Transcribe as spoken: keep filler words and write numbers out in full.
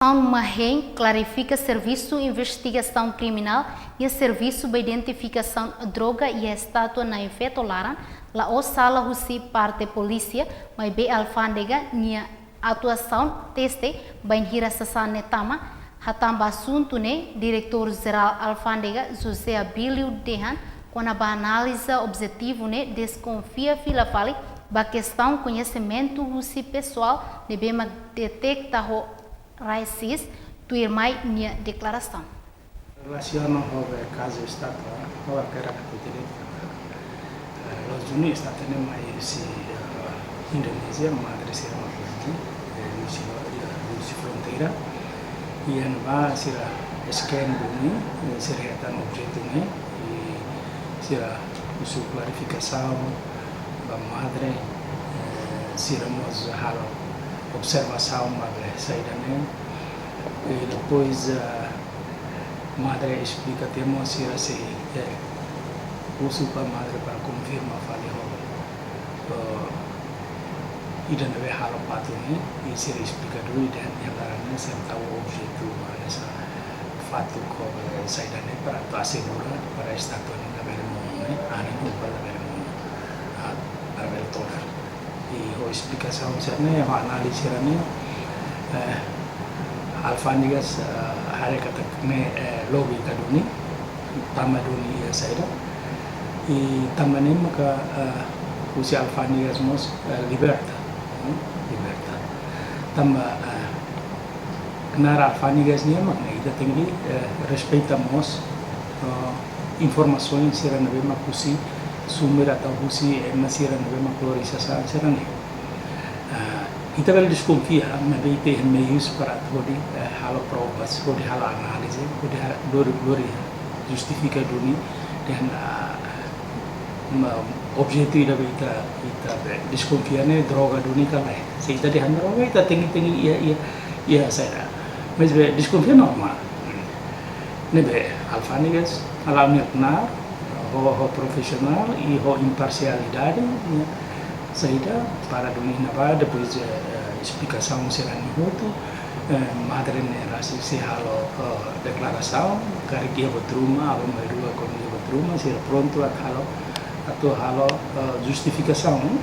Asaun Mahein klarifika servisu investigasaun kriminál iha servisu ba identifikasaun droga iha estátua Na'in Feto laran, la'ós sala husi parte polísia, maibé alfándega nia atuasaun teste bainhira sasán ne'e tama. Hatán ba asuntu ne'e, Diretór Jerál Alfándega José Abílio dehan, kona-ba análize objetivu ne'e, deskonfia fila fali ba kestaun koñesimentu husi pesoál ne'ebé mak deteta ho RAEE-SIS, tuirmai nia deklarasaun. Relasiona ho kazu estátua, ho akera katu direitu. Eh, loos duni estátua ne'e mai husi, eh, Indonézia, madre sira mak husi, eh, husi, eh, husi fronteira. Iha ne'ebá sira scan duni, eh, sira hetan objetu ne'e, i sira husu klarifikasaun ba madre, eh, sira mós halo observasaun ba be saida ne'e. I depois, eh, madre esplika tiha mós sira sei, eh, husu ba madre para konfirma fali ho, eh, ida ne'ebé halo fatuk ne'e, i sira esplika duni dehan iha laran ne'e sira tau objetu hanesan fatuk ho, eh, saida ne'e para atu asegura para estátua ne'e labele monu, ne'e, anin ho para labele monu, ah, para labele todan. I ho esplikasaun sira-ne'e, ho análize sira-ne'e, eh, alfándegas, eh, haree katak ne'e, eh, lójika duni, tama duni iha saida. I tama ne'e maka, eh, husi alfándegas mós, eh, liberta, hmm, liberta. Tanba, eh, knaar alfándegas nian mak ne'e ita tenke, eh, respeita mós, eh, informasaun sira ne'ebé mak husi sumber atau husi ema sira ne'ebé mak lori sasán sira-ne'e. Ah, ita bele deskonfia, maibé ita iha meius para hodi, eh, halo provas, hodi halo análize, hodi ha-, lori, lori justifika duni, dehan, ah, ma-, objetu ida be ita, ita be deskonfia ne'e droga duni ka lae. Se ita dehan droga, ita tenke, tenke iha, iha, iha saida. Maibé deskonfia normál. Ne'ebé alfándegas, hala'o nia knaar, ho, ho profisionál i ho imparsialidade, ne'e, saida, para duni iha ne'ebá, depois, eh, eh, esplikasaun sira-ne'e hotu, eh, madre ne'e rasik sei halo, eh, deklarasaun, karik iha buat ruma, aban-bainrua kuandu iha buat ruma, sira prontu atu halo, atu halo, eh, justifikasaun,